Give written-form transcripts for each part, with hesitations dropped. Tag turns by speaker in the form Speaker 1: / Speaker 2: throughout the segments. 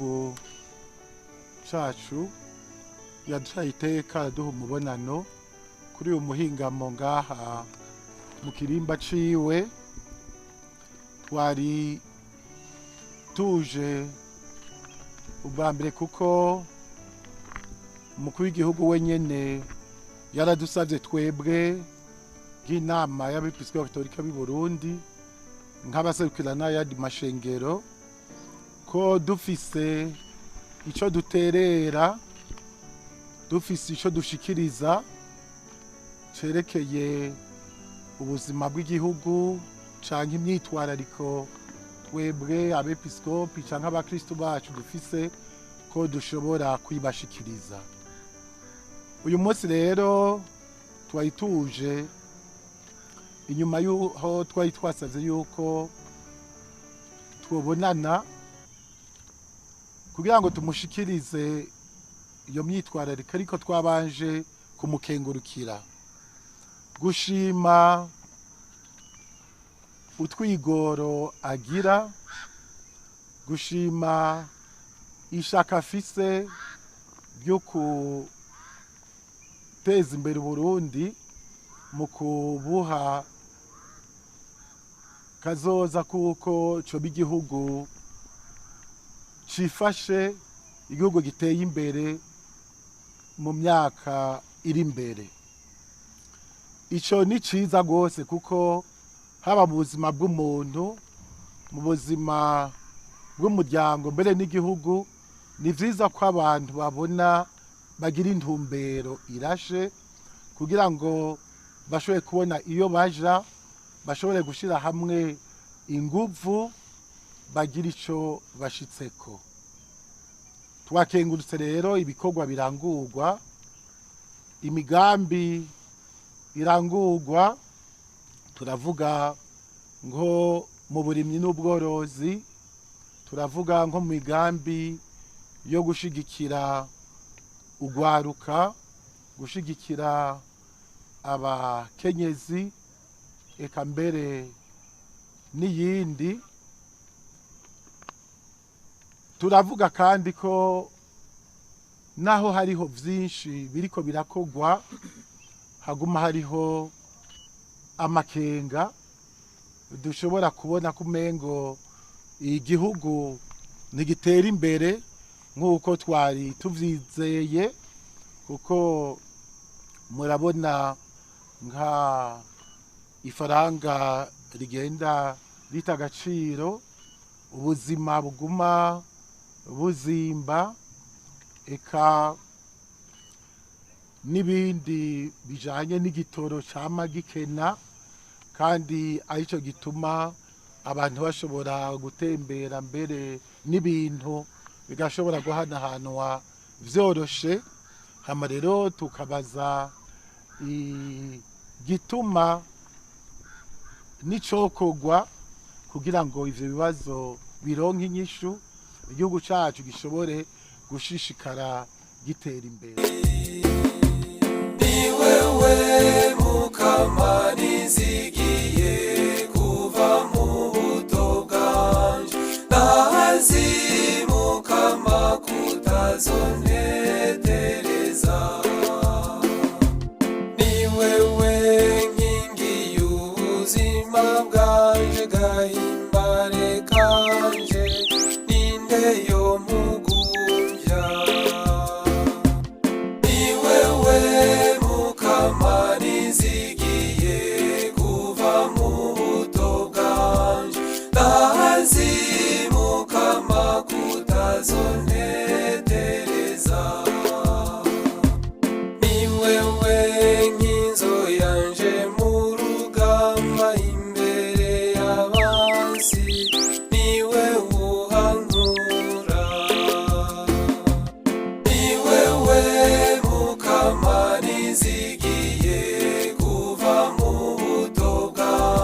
Speaker 1: W'igihugu cacu yaduhaye iteka, araduha umubonano kuri uyu muhingamo ngaha mu kirimba ciwe. Twari tuje ubwa mbere kuko umukuru w'igihugu wenyene yaradusavye twebwe nk'inama y'abepiskopi gatolika b'i Burundi, nk'abaserukira n'ayandi mashengero, ko dufise ico duterera, dufise ico dushikiriza cerekeye ubuzima bw'igihugu canke imyitwarariko twebwe abepiskopi canke abakristu bacu dufise, ko dushobora kwibashikiriza. Uyu munsi rero twari tuje inyuma y'uho twari twasavye yuko twobonana kugira ngo tumushikirize iyo myitwarariko, ariko twabanje kumukengurukira, gushima utwigoro agira, gushima ishaka afise ryo guteza imbere Uburundi mu kubuha kazoza, kuko coba igihugu cifashe, igihugu giteye imbere mu myaka iri imbere. Ico ni ciza rwose, kuko haba mu buzima bw'umuntu, mu buzima bw'umuryango, mbere n'igihugu, ni vyiza ko abantu babona, bagira intumbero irashe kugira ngo bashobore kubona iyo baja, bashobore gushira hamwe inguvu, bagira ico bashitseko. Twakengurutse rero ibikorwa birangurwa, imigambi irangurwa. Turavuga nko mu burimyi n'ubworozi, turavuga nko mu migambi yo gushigikira ugwaruka, gushigikira abakenyezi, eka mbere n'iyindi. Turavuga kandi ko naho hariho vyinshi biriko birakogwa, haguma hariho amakenga dushobora kubona ko umengo igihugu ntigitera imbere nk'uko twari tuvyizeye, kuko murabona nka ifaranga rigenda rita agaciro, ubuzima buguma buzimba, eka n'ibindi bijanye n'igitoro cama gikena, kandi arico gituma abantu bashobora gutembera, mbere n'ibintu bigashobora guhanahanwa vyoroshe. Hama rero tukabaza igituma n'icokorwa kugira ngo ivyo bibazo bironke inyishu, igihugu cacu gishobore gushishikara gitera imbere.
Speaker 2: Ni wewe Mukama nizigiye kuva mu buto bwanje, ndazi Mukama kutazontetereza. Ni wewe nkingi y'ubuzima bwanje, gahimbare kanje, ninde yo mugumbya? Ni wewe Mukama nizigiye kuva mu buto bwanje, ndazi Mukama kutazontetereza. Ni wewe nkinzo yanje mu rugamba imbere y'abansi, niwe uhankura. Ni wewe Mukama nizigiye kuva mu buto bwanje.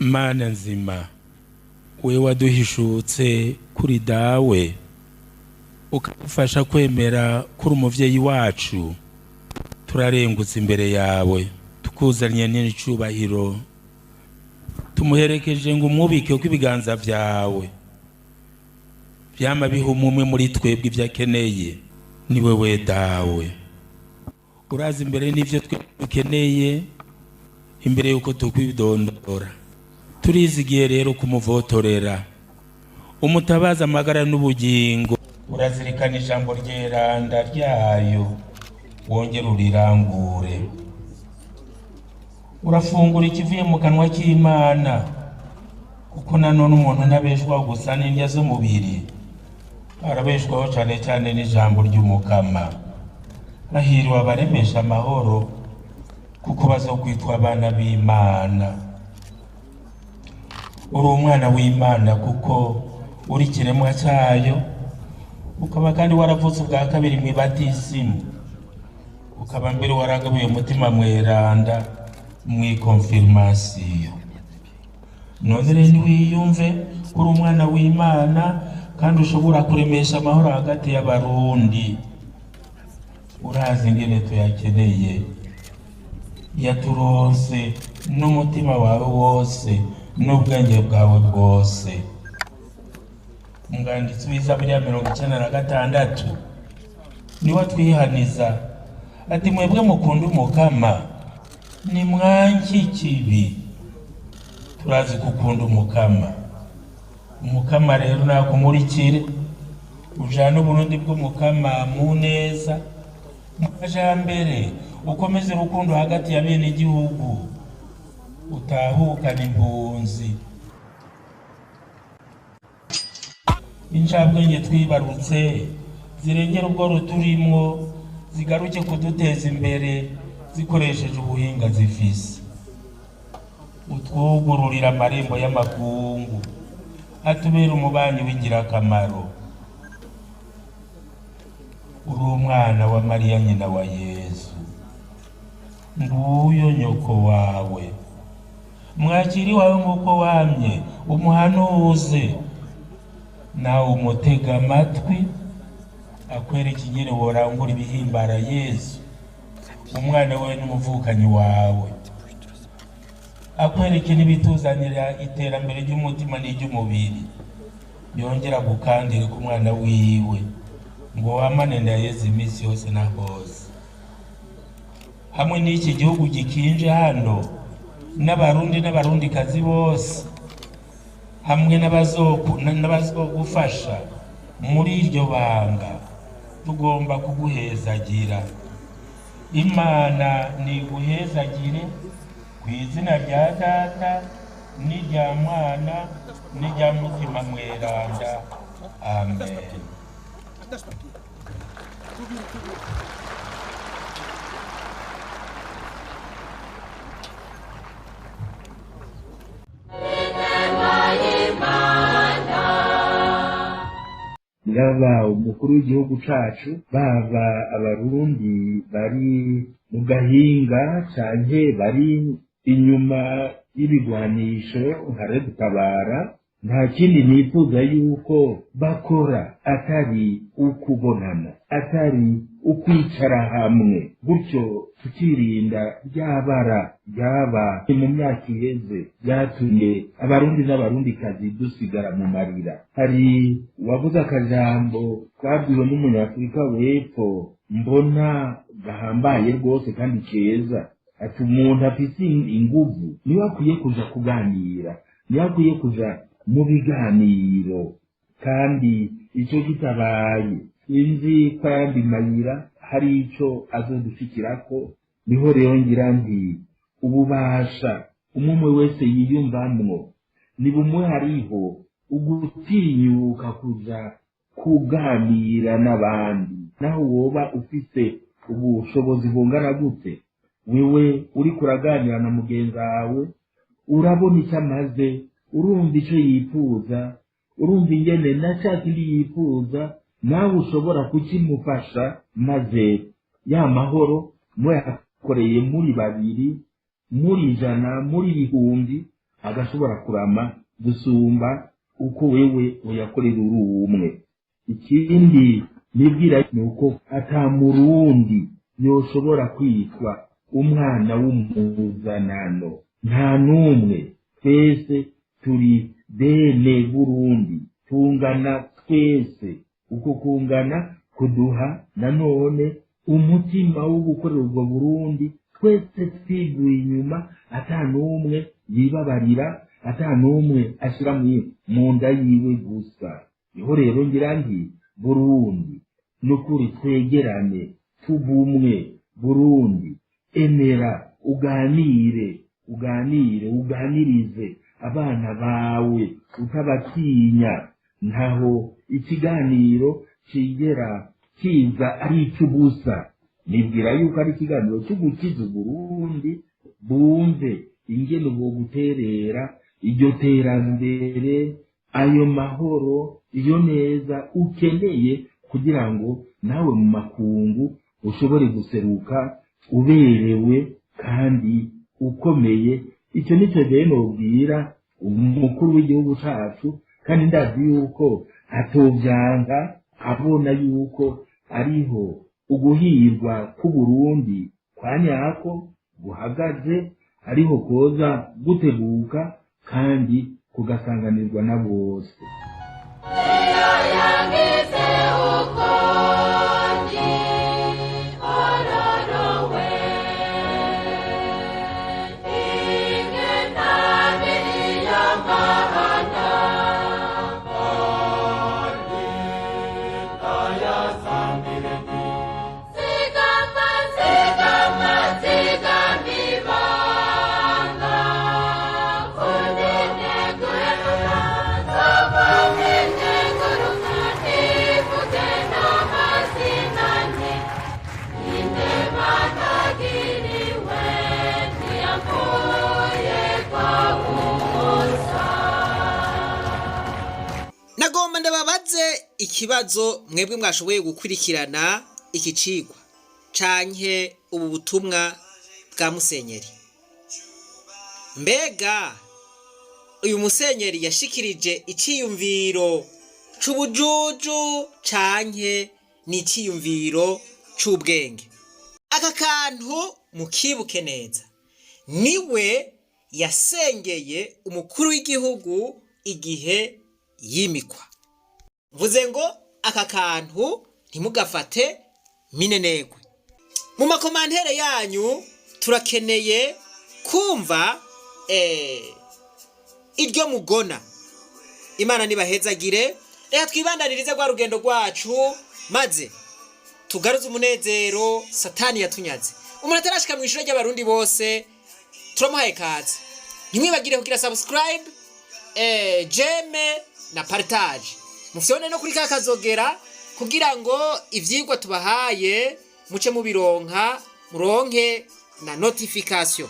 Speaker 3: Mana nzima, we waduhishutse kuri dawe, ukadufasha kwemera kuri umuvyeyi wacu, turarengutse imbere yawe tukuzanye n'icubahiro, tumuherekeje ngo umwubike ko ibiganza vyawe vyama biha umwe muri twebwe ivyo akeneye. Ni wewe dawe urazi imbere n'ivyo twe dukeneye imbere yuko tukwidondora. Turizigiye rero kumuvotorera umutabaza amagara n'ubugingo. Urazirikana ijambo ryeranda ryayo, wongere urirangure. Urafungura ikivuye mu kanwa k'Imana, kuko nanone umuntu ntabeshwaho gusa n'indya z'umubiri, arabeshwaho cane cane n'ijambo ry'Umukama. Hahiriwe abaremesha amahoro, kuko bazokwitwa abana b'Imana. Uri umwana w'Imana kuko uri ikiremwa cyayo, ukaba kandi waravutse ubwa kabiri mu ibatisimu, ukaba mbere waragabuye umutima mweranda mu ikonfirmasiyo. None rero niwiyumve uri umwana w'Imana kandi ushobora kuremesha amahoro hagati y'Abarundi. Urazi ingene tuyakeneye, yaturonse n'umutima wawe wose n'ubwenge bwawe bwose. Umwanditsi w'Izaburi ya 96 niwe atwihaniza ati: mwebwe mukunda Umukama, nimwanke ikibi. Turazi gukunda Umukama. Umukama rero nakumurikire, ujane Uburundi bw'Umukama mu neza, mu majambere, ukomeze urukundo hagati ya bene igihugu, utahukana impunzi. Incabwenge twibarutse zirengera ubwo ruturimwo, zigaruke kuduteza imbere zikoresheje ubuhinga zifise. Utwugururira amarembo y'amakungu, atubera umubanyi w'ingirakamaro. Uri umwana wa Mariya nyina wa Yezu, nguyo nyoko wawe. Mwakiri wawe nk'uko wamye umuhanuze, nawe umutega amatwi akwereka ingene worangura ibihimbara Yezu, umwana we n'umuvukanyi wawe, akwereke n'ibituzanira iterambere ry'umutima n'iry'umubiri. Yongera gukandira ku mwana wiwe ngo wamane na Yezu iminsi yose na hose. Hamwe n'iki gihugu gikinje hano, n'Abarundi n'Abarundikazi bose, hamwe n'abazogufasha muri iryo banga, tugomba kuguhezagira. Imana niguhezagire ku izina rya Data n'irya Mwana n'irya Mutima Mweranda. Amen.
Speaker 4: Yaba umukuru w'igihugu cacu, baba Abarundi bari mu gahinga canke bari inyuma y'ibigwanisho nka Red Tabara, nta kindi nifuza yuko bakora atari ukubonana, atari ukwicara hamwe, gutyo tukirinda ryabara ryaba mu myaka iheze ryatumye Abarundi n'Abarundikazi dusigara mu marira. Hari uwavuze akajambo twabwiwe n'umunyafurika w'epfo mbona gahambaye rwose kandi keza, ati: umuntu afise inguvu niwe akwiye kuja kuganira, niwe akwiye kuja mu biganiro. Kandi icyo kitabaye, sinzi ko ayandi mayira hari ico azodushikirako. Niho rero ngira nti ububasha umwe wese yiyumvamwo ni bumwe, hariho ugutinyuka kuja kuganira n'abandi, naho woba ufise ubushobozi bungana gute, wewe uriko uraganira na mugenzi wawe, urabona icyo amaze, urumva icyo yifuza, urumva ingene na ca kindi yifuza nawe ushobora kukimufasha, maze ya mahoro muyakoreye muri babiri, muri ijana, muri bihumbi. agashobora kurama gusumba uko wewe uyakorera uri umwe. Ikindi nibwira ni uko ata Murundi yoshobora kwitwa umwana w'umuzanano, nta n'umwe. Twese turi bene Burundi, tungana twese. Uko kungana kuduha nanone umutima wo gukorera ubwo Burundi twese twiguye inyuma, ata n'umwe yibabarira, ata n'umwe ashira mu nda yiwe gusa. Niho rero ngira nti: Burundi, nukuri twegerane, tubumwe. Burundi, emera uganire, uganire, uganirize abana bawe utabatinya. Ntaho ikiganiro kigera kiza ari icy'ubusa. Nibwira yuko ari ikiganiro cyo gukiza Uburundi, bumve ingene bwo guterera iryo terambere, ayo mahoro, iyo neza ukeneye kugira ngo nawe mu makungu ushobore guseruka uberewe kandi ukomeye. Icyo nicyo rero nobwira umukuru w'igihugu cacu, kandi ndazi yuko atovyanga abona yuko ariho uguhirwa k'Uburundi kwa nyako guhagaze, ariho koza guteguka kandi kugasanganirwa na bose.
Speaker 5: Iyo yangize uko ndi ororowe ingenabiri y'amahana. Zigama, zigama, zigama ibanga kunenegurura nzobameneguruka nivuge n'amazina nti inema nagiriwe ntiyavuye kwa ubusa.
Speaker 6: Nagomba ndababaze ikibazo, mwebwe mwashoboye gukurikirana iki cigwa canke ubu butumwa bwa musenyeri. Mbega uyu musenyeri yashikirije iciyumviro c'ubujuju canke ni iciyumviro c'ubwenge? Aka kantu mukibuke neza: niwe yasengeye umukuru w'igihugu igihe yimikwa. Mvuze ngo aka kantu ntimugafate minenegwe. Mu ma commentaires yanyu turakeneye kumva iryo mugona. Imana nibahezagire. Reka twibandanirize rwa rugendo rwacu, maze tugaruze umunezero Satani yatunyaze. Umuntu atarashika mu ishuri ry'Abarundi bose, turamuhaye kaze. Ntimwibagire kugira subscribe, j'aime na partage, mufyone no kuri ka kazogera kugira ngo ivyigwa tubahaye muce mubironka, muronke na notification.